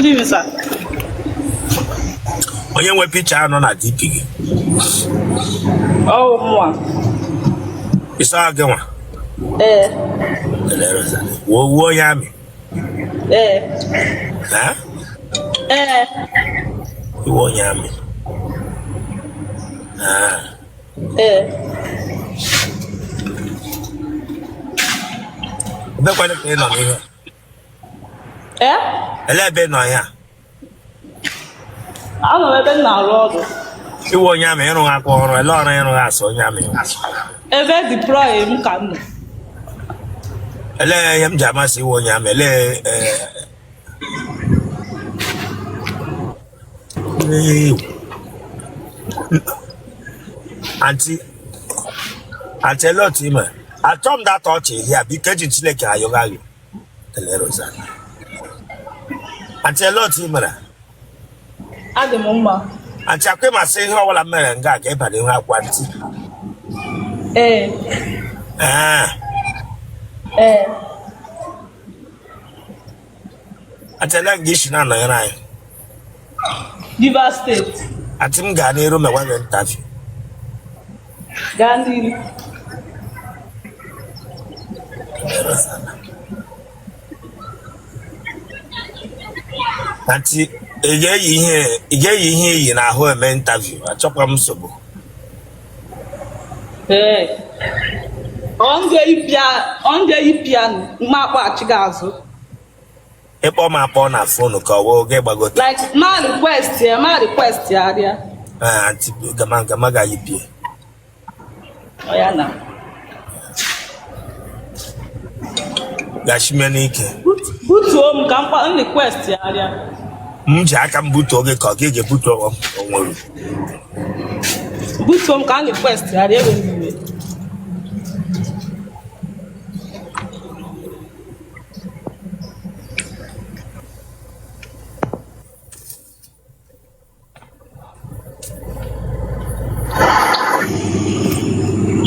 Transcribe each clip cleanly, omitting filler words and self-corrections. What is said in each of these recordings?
evening, sir. Onye nwe picture a nọ na DP gị? Ọ mụa. Ị sị ọ gị nwa? Ee. Wuo wuo onye army? Ee. Ha? Ee. Ị wụ onye army. Ah. Ee. Ebekwanụ ka ị nọ n'ihe? Ee? Elee ebe ị nọ ihe a? Anọ m ebe m na-arụ ọrụ. Ị wụ onye army, ị rụghakwa ọrụ, ele ọrụ ị rụgha as onye army? Ebe deploy m ka m nọ. Elee ihe m ji ama sị ị wụ onye army? Elee aunty aunty ele otu ime achọ m data ọchị ihe a biko eji Chineke ayọghị ayọ ele Rosanna aunty ele otu i mere. Adị m mma. Aunty akwa ị ma sị ihe ọbụla m mere nga ka ịba n'ihu akwa aunty. Ee. Ee. Ee. Aunty ele nga i si na-anọnyere anyị? Rivers State. Aunty m gaa n'iru mewa gị interview. Gaa n'iru. Aunty ị ga-eyi ihe ị ga-eyi ihe i yi n'ahụ eme interview achọkwa m nsogbu. Ee. Ọ m ga-eyipụ ya ma akpọghachi gị azụ. Ị kpọọ m akpọ na phone ka ọ wee oge gbagote. Like ma request ya ma request ya rịa. Ee, aunty gama gama ga-ayipụ ya. Ọ ya na. Gachime n'ike. Butuo m ka m kpa m request ya rịa. M ji aka m butuo gị ka ọ gị ga-ebutu onwe gị. Butuo m ka m request ya rịa ewe iwe.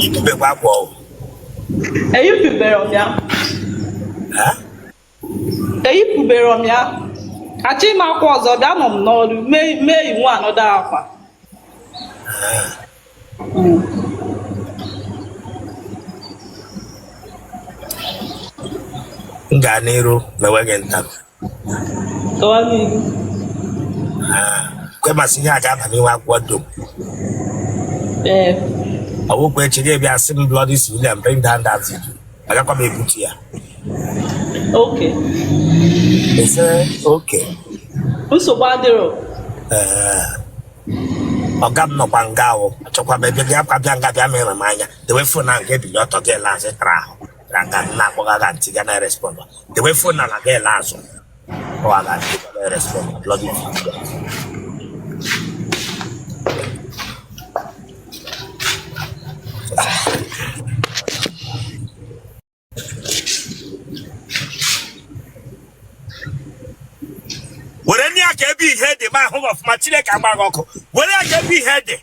Yipụbekwa akwa ọwụ. Eyipụbere m ya. Eyipụbere m ya. Achọghị m akwa ọzọ bịa nọ m n'ọrụ mee iwu anọdụ akwa. M gaa n'iru mewe gị interview. Gawa n'ihu. Kwe masị ihe a ga-aba n'ihu akwụkwọ dum. Ee. Ọ bụkwa echi gị bịa sị m bloody civilian bring down that video. Agakwa m ebutu ya. Okay. Ị sị okay. Nsogbu adịrọ. Ee. Ọga m nọkwa nga ahụ achọkwa m ebe gị akwa bịa nga bịa mere m anya dewe phone ahụ ga-ebili ọtọ gị ele azụ tara ahụ na nga m na-akpọga ga ntị ga na-erespond dewe phone ala gị ele azụ kpọga ga ntị ga na-erespond bloody idiot. Were ndị aka ebe ihe dị ma ahụ gị ọfụma Chineke agba gị ọkụ were aka ebe ihe dị.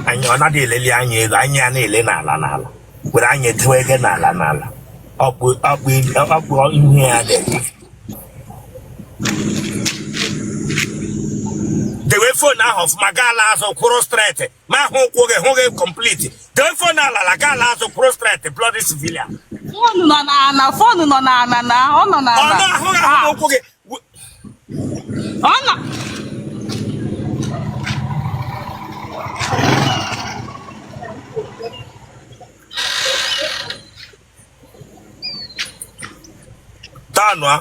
Anya ọ naghị eleli anya elu anya ya na-ele n'ala n'ala were anya edewe gị n'ala n'ala ọkpụ ọkpụ ọkpụ ihu ya dị. Dewe phone ahụ ọfụma gaa ala azụ kwụrụ straight ma ahụ ụkwụ gị hụ gị complete dewe phone ala ala gaa ala azụ kwụrụ straight bloody civilian. Phone nọ n'ala, phone nọ n'ala na ọ nọ ọ n'ala. na-ahụ gị ahụ ụkwụ gị. Ọ nọ. Taanụ a.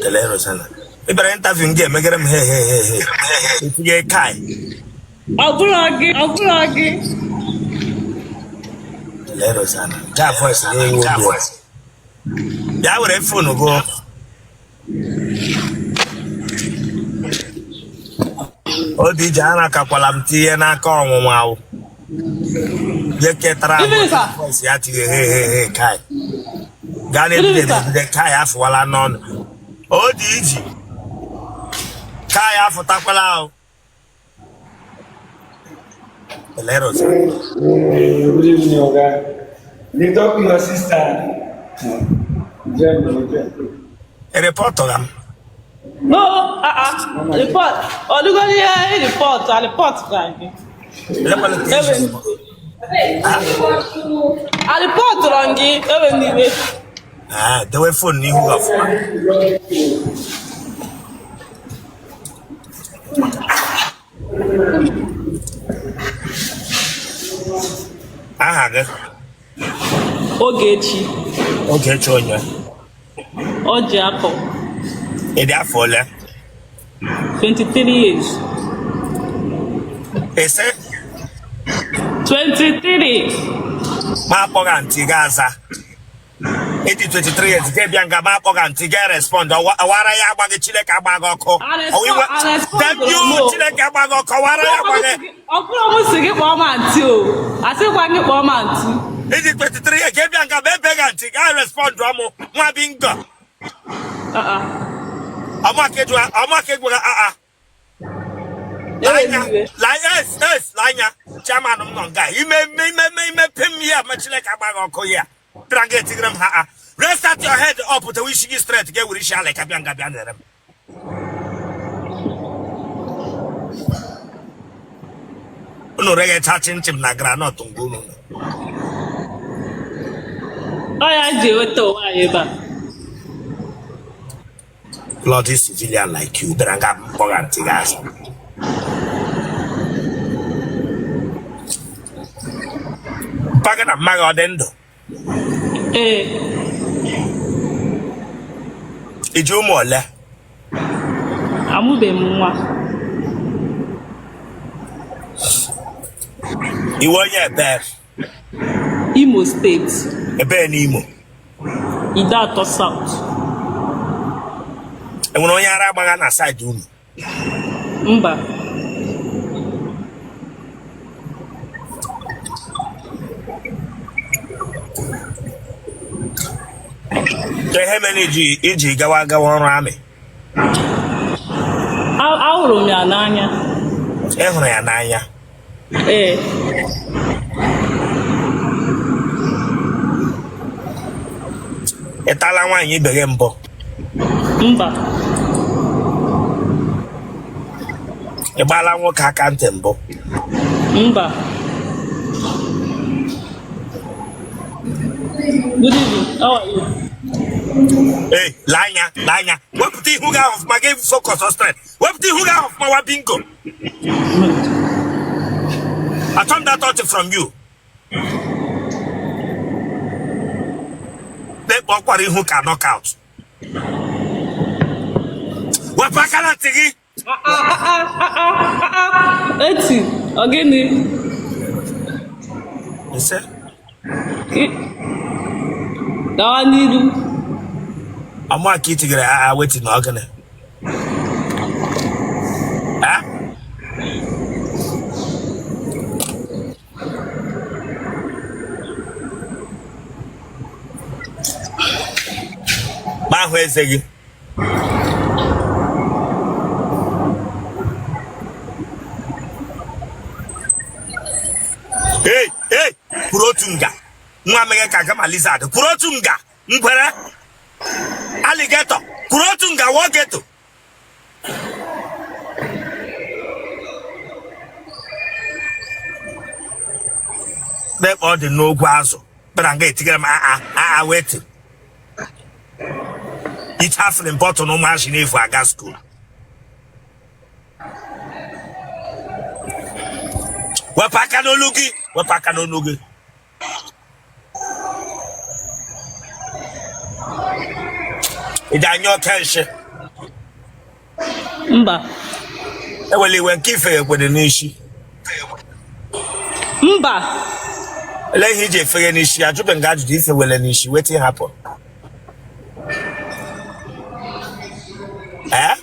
Kelee Rosanna. Ị bịara interview m ga-emegere m he he he he. Etinye kai. Ọ bụrụ gị, ọ bụrụ gị. Kelee Rosanna. Jaa voice na-ewu obi. Bịa were phone gị. Odije anakakwala m tinye n'aka ọnwụnwa ahụ. Je ketara m Evening, sir. voice ya tinye he he he kai. Gaa na-ebide ebide ka ya afụwala n'ọnụ. O dị iji ka ya afụtakwala ahụ. Elere ọzọ. Good evening, Oga. They talk to your sister. Report m. No, ah ah, report. Ọ dịgoro ihe report, a report ka gị. Elekwala ka iji. A reportụrụ m gị ewe n'iwe. Ah, dewe phone n'ihu gị ọfụma. Aha gị? Ogechi. Ogechi onye? Ọjịakọ. Ị dị afọ ole? 23 years. Ị sị? 23. Ma akpọghị aunty gị aza. Ị dị 23 years gị bịa nga ma akpọghị aunty gị respond ọwara ya agba gị Chineke agba gị ọkụ. Damn you Chineke agba gị ọkụ ọwara ya agba gị. Ọkpụrụ m si gị kpọọ m aunty o. Asịkwa gị kpọọ m aunty. Ị dị 23 years gị bịa nga ma ebeghị aunty gị respond ọmụ nwa bingo. Ọmaka egwara aa. Anya, yes, yes, anya. Chairman m nọ nga. Ime ime ime ime pim ya ma Chineke agba gị ọkụ ya. Bịara nga etigere m ha a. Restart your head up tewe isi gị straight ga-ewere isi ala ka bịa nga bịa nere m. Unu reghecha chinchin na groundnut ngwa unu. Ọ ya ji enweta onwe anyị ebe a. Bloody civilian like you bịara nga mkpọgha ntị gị azụ. Mpa gị na mma gị ọ dị ndụ? Ee. I ji ụmụ ole? Amụbeghị m nwa. Ị wụ onye ebe? Imo steeti. Ebe n'Imo? Ideato South. Enwere onye ara agbagha na side unu? Mba. Ihe mere iji gawa gawa ọrụ army? Ahụrụ m ya n'anya. Ị hụrụ ya n'anya? Ee. Ị tala nwaanyị ibe gị mbụ? Mba. Ị gbaala nwoke aka ntị mbụ? Mba. Good evening. How are you? Ee, lee anya, lee anya. Wepụta ihu gị ahụ ọfụma, gị focus on straight. Wepụta ihu gị ahụ ọfụma, wa bingo. Achọ m that touch from you. Na-ekpe ọkwara ihu ka knockout. Wepụ aka na ntị gị. Eti, ọ gịnị? Ise. Gawa n'iru. Ọmụ aka itigere agha wetin na ọ gịnị? Ma ahụ eze gị. Hey, hey, kwuru otu nga nwa meghe ka gama lizard kwuru otu nga ngwere alligator kwuru otu nga wọ ghetto kpekpe ọ dị n'ogwu azụ bịara nga etigara m aa aa wetin iche afịlịn bọtụl na ụmụazị na-efu aga school wepụ aka n'olu gị wepụ aka n'olu gị ị dị anya oke nshị Mba. Ewela iwe nke ife ekwere n'isi. Mba. Ele ihe iji efeghe n'isi ajụbe nga ajụjụ ife wele n'isi wetin happen? Ee?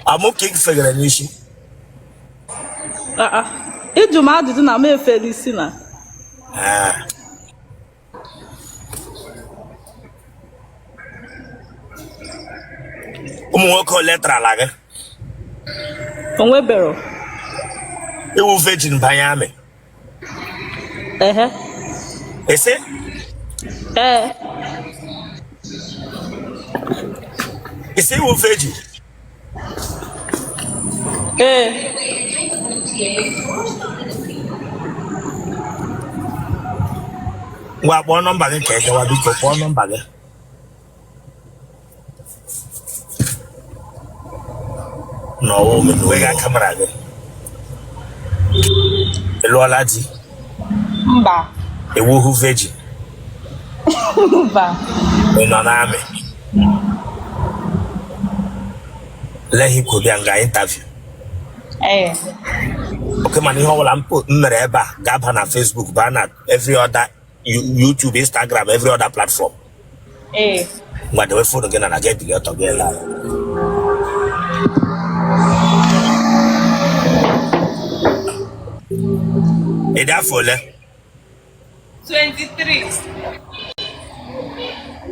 Amụ ka ị feghere n'isi. Ah, ah. Ịjụ m ajụjụ na m efere isi na. Ee. Ụmụ nwoke ole tarala gị? Onwebero. Ị wụ virgin banye army? Ehe. Ị sị? Ee. Ị sị ị wụ virgin? Ee. Ngwa, kpọọ nọmba gị ka ị gawa, biko kpọọ nọmba gị. N'ọwa wega camera gị. Ị lụọla di? Mba. Ị wụhụ virgin? Mba. Ị nọ n'army? Lee ihe ikwu bịa nga interview? Ee. Okay, mana ihe ọbụla m mere ebe a ga-aba na Facebook, baa na every other YouTube, Instagram, every other platform. Ee. Ngwa, dewe phone gị na na gị ebili ọtọ gị laa. Ị dị afọ ole? 23.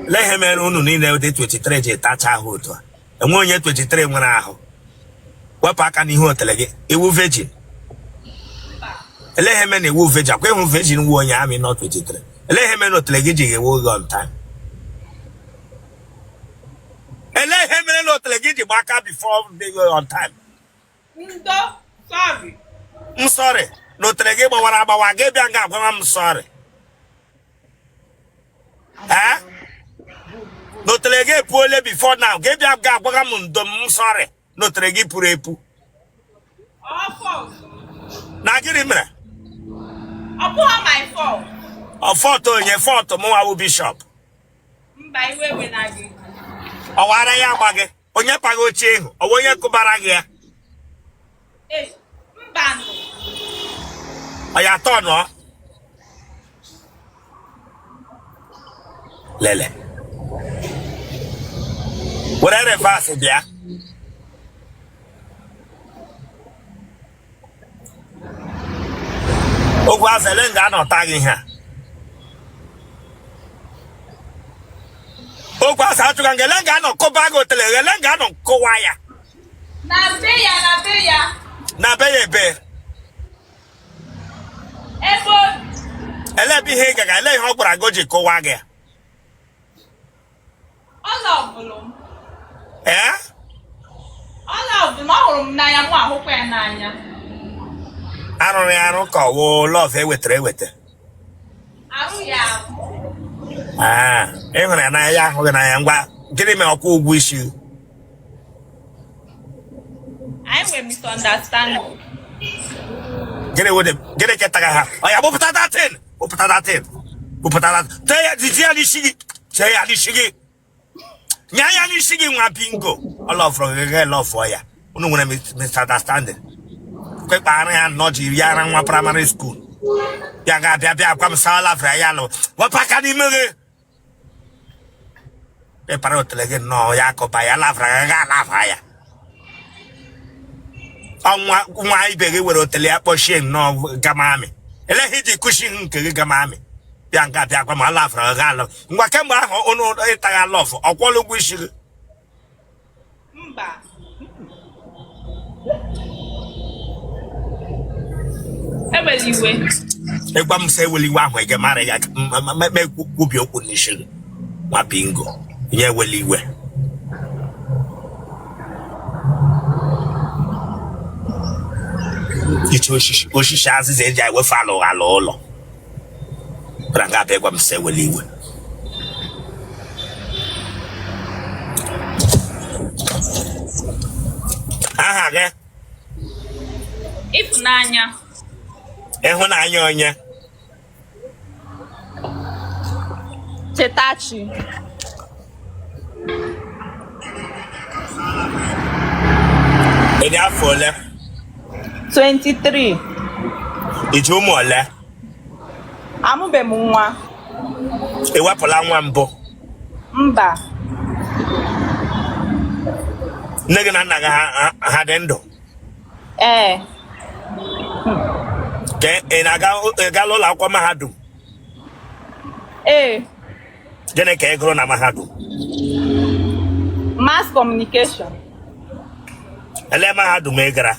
Lee ihe mere unu niile dị 23 ji tacha ahụ otu a? Enwe onye 23 nwere ahụ. Wepụ aka n'ihu otele gị. Ị wụ virgin? Elee ihe mere na ị wụ virgin? Akwa ịhụ virgin wu onye army nọ 23. Elee ihe mere na otele gị ji ga-ewe oge on time? Elee ihe mere na otele gị ji gbaka before on time? Ndo, sorry. M sorry na otele gị gbawara agbawa, gị bịa nga agwawa m sorry. Ee, na otele gị epuole before now, gị bịa ga agwaga m ndo, m sorry na otele gị puru epu. Ọ fault. Na gịnị mere? Ọ bụghị my fault. Ọ fault onye? Fault mụnwa bụ bishop? Mba, iwe we na gị. Ọ wara ya agba gị? Onye paghị oche ihu? Ọ bụ onye kụbara gị ya? Ee, mba nụ. Ọ ya atọ nọ lele were reverse bịa. Ogwu azele nga anọta gị ihe a. Ogwu azụ achụga nga ele nga anọ kụba gị otele, ele nga anọ kụwa ya. Na be ya, na be ya. Na be ya ebe? Ebe obi. Ele ebe ihe ị gaga? Ele ihe ọ gwara gị o ji kụwa gị? Ọ loveụrụ m. Ee? Ọ loveụrụ m, ọ hụrụ m n'anya, mụ ahụkwa ya n'anya. Arụrụ ya arụ ka ọ wụ love ewetara eweta? Arụ ya arụ. Aa, ị hụrụ ya n'anya, ya ahụ gị n'anya. Ngwa, gịnị mere ọ kwụọ ụgwọ isi? Anyị nwere misunderstanding. Gịnị wụ gịnị ketaga ha? Ọ ya gbụpụta that thing, gbụpụta that thing, gbụpụta that. Tee ya, tee ya n'isi gị, tee ya n'isi gị, nya ya n'isi gị. Nwa bingo, ọ loveụrụ gị, gị loveụọ ya, unu nwere misunderstanding. Kwekpara ya nnọọ ji ya ara nwa primary school bịa ga bịa bịa gwa m sa loveụrụ ya lụ. Wepụ aka n'ime gị, pepara otele gị nnọọ ya akọba ya loveụrụ gị, ga alova ya. Ọnwa nwa ibe gị were otele ya kpọchie nnọọ gama army. Eleghị iji kushi nke gị gama army bịa nga bịa gwa m loveụrụ gị alụ. Ngwa, kemgbe ahụ ụnụ ịtagha love, ọ kwụọla ụgwọ isi gị? Mba. Ewela iwe. Ịgwa m sị eweli iwe ahụ, ị ga-mara ya kwubi okwu n'isi gị. Nwa bingo, nye eweli iwe. Iche osisi osisi azịza eji ewefe alụ ala ụlọ bịara nga abịa gwa m sị eweli iwe. Aha gị? Ịfụnanya. Ịhụnanya onye? Chetachi. Ị dị afọ ole? 23. Ị ji ụmụ ole? Amụbeghị m nwa. Ị wepụla nwa mbụ? Mba. Nne gị na nna gị ha dị ndụ? Ee. Ka ị na-aga, ị gala ụlọ akwụkwọ mahadum? Ee. Gịnị ka ị gụrụ na mahadum? Mass communication. Ele mahadum ị gara?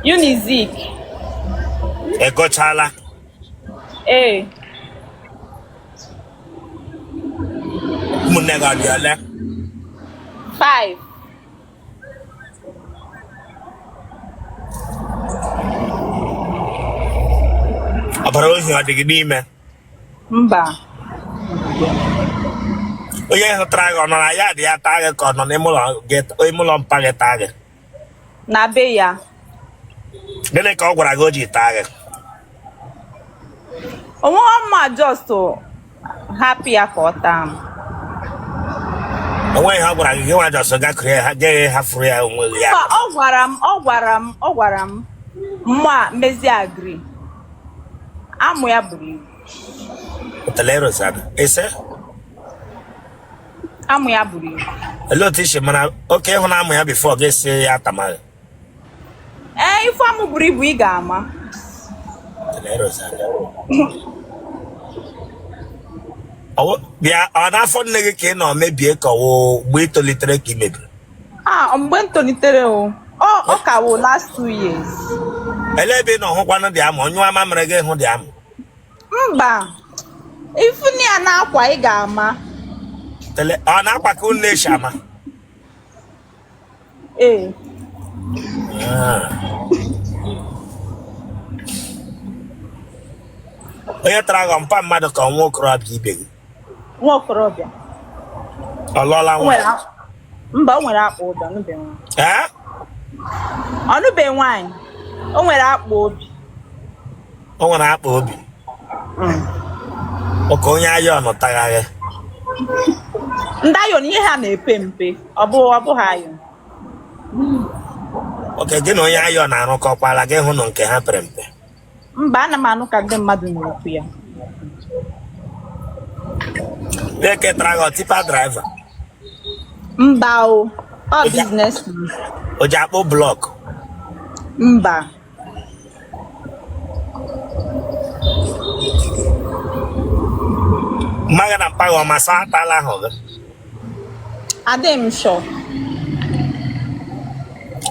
Unizik. Ị gụchala? Ee. Ụmụnne gị ọ dị ole? 5. Ọbara ohi ọ dị gị n'ime? Mba. Onye hụtara gị ọ nọ na ya dị ya taa gị ka ọ nọ n'ime ụlọ gị, ime ụlọ mpa gị taa gị? Na be ya. Gịnị ka ọ gwara gị o ji taa gị? Onweghị mma, just hapụ ya ka ọ taa m. Onweghị ihe ọ gwara gị, gị nwa just gakụrụ ya, gaghị hafụrụ ya onwe gị ya? Mba, ọ gwara m, ọ gwara m, ọ gwara m mma mezi agree. Amụ ya buru ibu. Telerosana ise. Amụ ya buru ibu. Olee otu i si mara oke ịhụ na amụ ya before gị si ya atamaghị? Ee, ife amụ buru ibu ị ga-ama. Telerosana. Bịa, ọ n'afọ nne gị ka ị nọ mebie ka ọ wụ mgbe ị tolitere ka ị mebiri? Ah, mgbe m tolitere o. Ọ ka wụ last 2 years. Elee ebe ị nọ hụkwanụ dị amụ? Nyụọ mamịrị gị hụ dị amụ? Mba, ifuni ya n'akwa ị ga-ama. Tele ọ na-akwa ka unu na-eshi ama? Ee. Ah. Onye tara gị, mpa mmadụ ka nwa okorobịa ibe gị? Nwa okorobịa. Ọ lụọla O nwere nwaanyị? Mba, o nwere akpa obi, ọnụbeghị nwaanyị. Ee? Ọnụbeghị nwaanyị. O nwere akpa obi. O nwere akpa obi. Oke onye iron tagharị. Ndị iron ihe ha na-epe mpe, ọ bụghị iron. Oke gị na onye iron arụkọkwala gị hụ na nke ha pere mpe? Mba, ana m anụ ka ndị mmadụ na-ekwu ya. Eke tara gị, tipper driver? Mba o, ọ business. O ji akpụ block? Mba. Mma gị na mpa gị ọ masa atala ahụ gị? Adịghị m sure.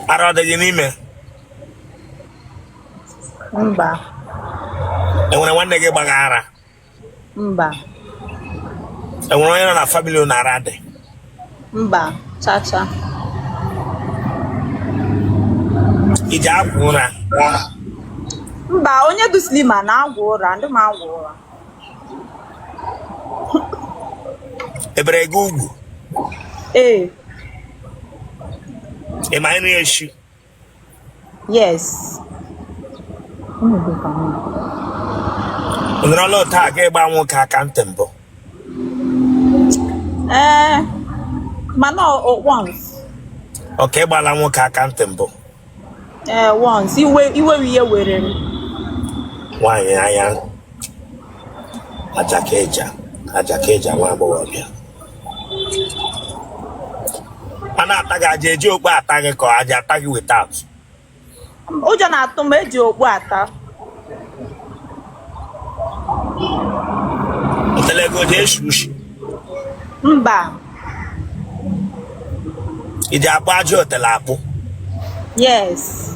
Ara ọ dị gị n'ime? Mba. Enwere nwanne gị gbaga ara? Mba. Enwere onye nọ na family unu ara dị? Mba, chacha. Iji akwa ụra? Mba, onye dị slim a na-agwụ ụra, ndị m agwụ ụra. Ebere gị ugwu? Ee. Ị ma nri eshi? Yes. Nọrọla otu a ga ịgba nwoke aka ntị mbụ? Ee, mana once. Ọka ịgbala nwoke aka ntị mbụ? Ee, once. Iwe iwe ihe were m. Nwaanyị anya ajakaeja ajakaeja, nwa agbọghọbịa a na-ata gị aja, eji okpu ata gị ka aja ata gị without? Ụjọ na-atụ m, eji okpu ata. Otelego ji eshi ushi? Mba. Iji akpụ aja otele akpụ? Yes.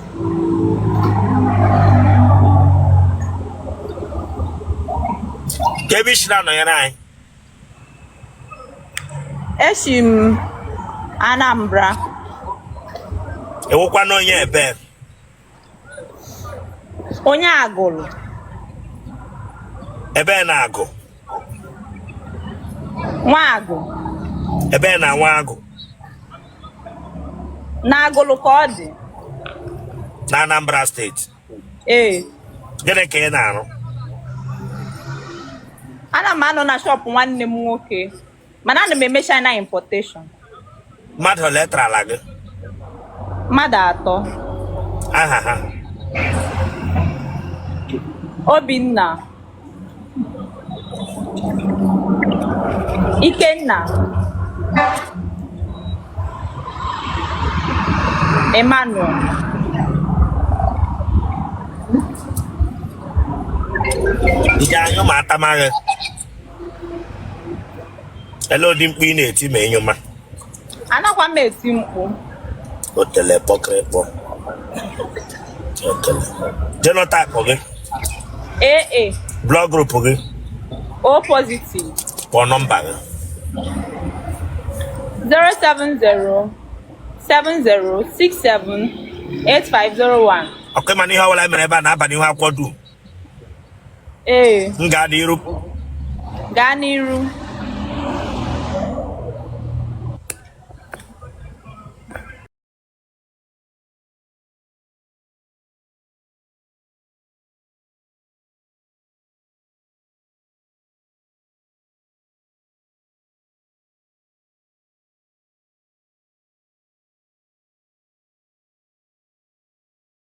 Ka ebe isi na-anọnyere anyị? Eshi m Anambra. Ewukwana onye ebe? Onye Agụlụ. Ebe na-agụ? Nwagụ. Ebe na Nwagụ? Na Agụlụ ka ọ dị. Na Anambra State? Ee. Gịnị ka ị na-arụ? Ana m anọ na shop nwanne m nwoke, mana ana m eme China importation. Mmadụ ole tarala gị? Mmadụ atọ. Aha ha? Obinna, Ikenna, Emmanuel. Iji anyụ ma atamaghị ele ụdị mkpu ị na-eti ma ịnyụma? Anakwa m eti mkpu. Otele kpọkịrịkpọ. Otele. Genotype gị? AA. Blood group gị? O positive. Kpọọ nọmba gị. 070 70 67 8501. Ọkwa ịma na ihe ọbụla mere ebe a na-aba n'ihu akwụkwọ dum? Ee. M gaa n'iru? Gaa n'iru.